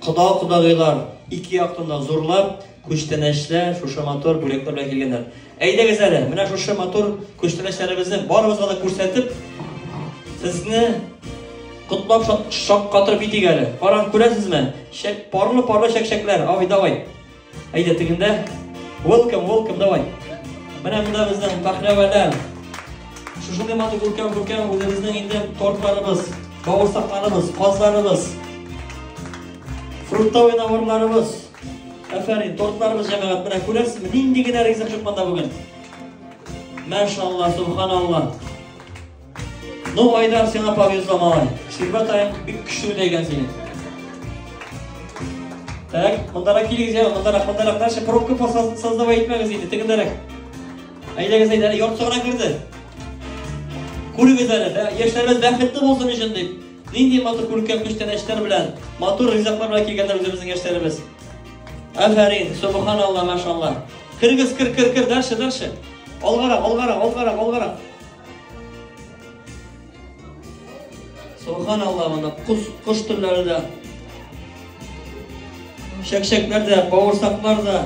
Кода-кодагыйлар ике яктан да зурлап, күчтәнәчләр, шушы матур бүләкләр белән килгәннәр. Әйдәгез әле, менә шушы матур күчтәнәчләребезне барыбызга да күрсәтеп, сезне котлап шаккатырып китик әле. Карап күрәсезме? Шәк, парлы-парлы чәкчәкләр. Абый, давай. Әйдә тегендә. Welcome, welcome, давай. Менә монда безнең пәхләвәләр. Шушындый матур күркәм күркәм үзебезнең инде тортларыбыз, бавырсакларыбыз, казларыбыз, фруктовый наборларыбыз. Афәрин, тортларыбыз җәмәгать, менә күрәсезме, нинди генә ризык юк монда бүген. Машалла, субханалла. Ну, Айдар, сиңа повезло, малай. Ширбәт аем бик көчле үтәгән сине. Так, мондарак килегез, я, мондарак, мондарак. Дальше пробка создавай итмәгез инде, тегендәрәк. Әйдәгез, әйдә, яртысы гына керде. Күрегез әле, яшьләребез бәхетле булсын өчен дип. Нинди матур күркәм күчтәнәчләр белән, матур ризыклар белән килгәннәр үзебезнең яшьләребез. Афәрин, субханалла, машалла. Керегез, кер, кер, кер, дальше, дальше. Алгарак, алгарак, алгарак, алгарак. Субханалла, монда кош, кош төрләре дә, чәкчәкләр дә, бавырсаклар да.